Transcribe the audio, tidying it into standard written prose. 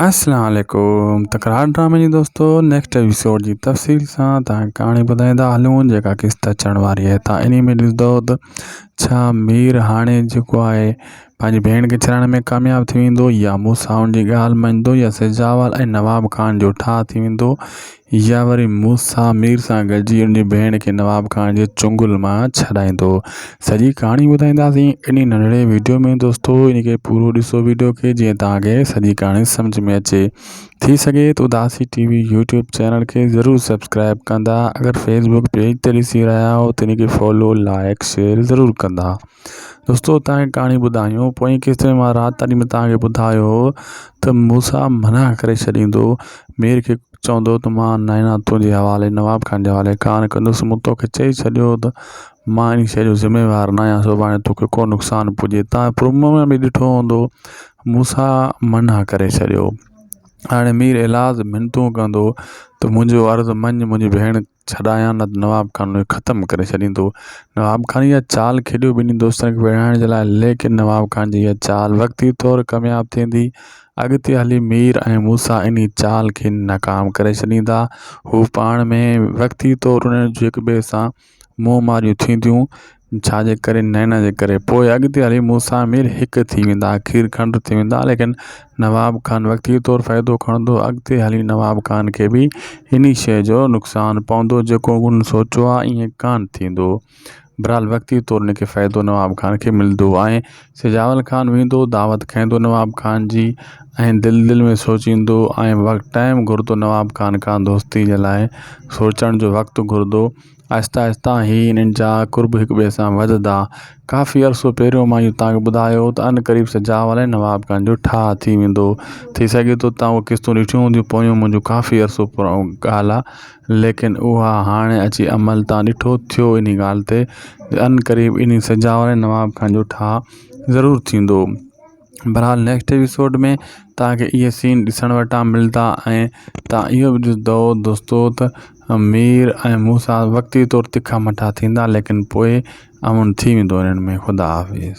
اسلام عليڪم تڪرار ڊرامي جي دوستو نيڪسٽ ايپيسوڊ جي تفصيل سان تان ڪهاڻي ٻڌائيندا هلون جيڪا قسط اچڻ واري آهي تان انهي ۾ ڏسندو ته ڇا مير هاڻي جيڪو آهي پنهنجي ڀيڻ کي ڇڏائڻ ۾ ڪامياب ٿي ويندو يا موسيٰ ان جي ڳالهه مڃندو يا سجاول ۽ نواب خان جو ٺاهه ٿي ويندو يا وري موسيٰ مير سان گڏجي ان جي ڀيڻ کي نواب خان جي چنگل مان ڇڏائيندو. سڄي ڪهاڻي ٻڌائينداسين انهي ننڍڙي ويڊيو ۾ دوستو ان کي پورو ڏسو ويڊيو کي جيئن توهان کي سڄي ڪهاڻي سمجھ ۾ اچي. ٿي سگهي ته Udasi T V YouTube channel کي ضرور سبسڪرائب ڪندا اگر فيس بڪ پيج تي ڏسي رهيا آهيو ته ان کي فالو لائڪ شيئر ضرور ڪندا. دوستو توهان کي ڪهاڻي ٻڌايون پوئين قسط ۾ مان رات تاريخ ۾ توهان کي ٻڌايو هو ته موسيٰ منع ڪري ڇڏيندو مير کي چوندو ته مان نينا تنهنجي حوالي نواب خان جي حوالي ڪانه ڪندس مون توکي چئي ڇڏيو ته مان ان شيء جو ذميوار نه آهيان سڀاڻي توکي ڪو نقصان پڄي توهان پرومو ۾ به ڏٺو هوندو موسيٰ منع ڪري ڇڏيو هاڻي مير ايلاز منتون ڪندو ته منهنجو عرض مڃ منهنجي ڀيڻ ڇڏايان نه ته نواب خان کي ختم ڪري ڇڏيندو. نواب خان اها چال کيڏيو ٻنهي دوستن کي وڙهائڻ جي لاء ليڪن نواب خان جي اها چال وقتي طور ڪامياب ٿيندي. اڳتي هلي مير ۽ موسيٰ انهي چال کي ناڪام ڪري ڇڏيندا. هو پاڻ ۾ وقتي طور انهن جون هڪ ٻئي سان منهن ماريون ٿينديون. ڇا جي ڪري نينا جي ڪري پوء اڳتي هلي موسيٰ مير هڪ ٿي ويندا کير کنڊ ٿي ويندا ليڪن نواب خان وقتي طور فائدو کڻندو اڳتي هلي نواب خان کي به انهي شيء جو نقصان پوندو جيڪو هن سوچيو آهي ائين ڪانه ٿيندو بهرحال وقتي طور ان کي فائدو نواب خان کي ملندو ۽ سجاول خان ويندو دعوت کائيندو نواب خان جي ۽ دل دل ۾ سوچيندو ۽ وقت ٽائيم گهرندو نواب خان کان دوستي جي لاء سوچڻ جو وقت گهرندو آهسته آهسته هي انهن جا قرب هڪ ٻئي سان وڌندا. ڪافي عرصو پهريون مان اهو توهان کي ٻڌايو هو ته عنقريب سجاول ۽ نواب خان جو ٺاهه ٿي ويندو. ٿي سگهي ٿو توهان اهي قسطون ڏٺيون هونديون پويون منهنجو ڪافي عرصو پراڻو ڳالهه آهي ليڪن اها هاڻي اچي عمل تان ڏٺو ٿيو انهي ڳالهه تي عنقريب انهي سجاول ۽ نواب خان جو ٺاهه ضرور ٿيندو. بھرحال نيڪسٽ ايپيسوڊ ۾ توهان کي اهي سين ڏسڻ وٽان ملندا ۽ توهان اهو به ڏسندو دوستو ته مير ۽ موسيٰ وقتي طور تکا مٺا ٿيندا ليڪن پوء امن ٿي ويندو انهن ۾ خدا حافظ.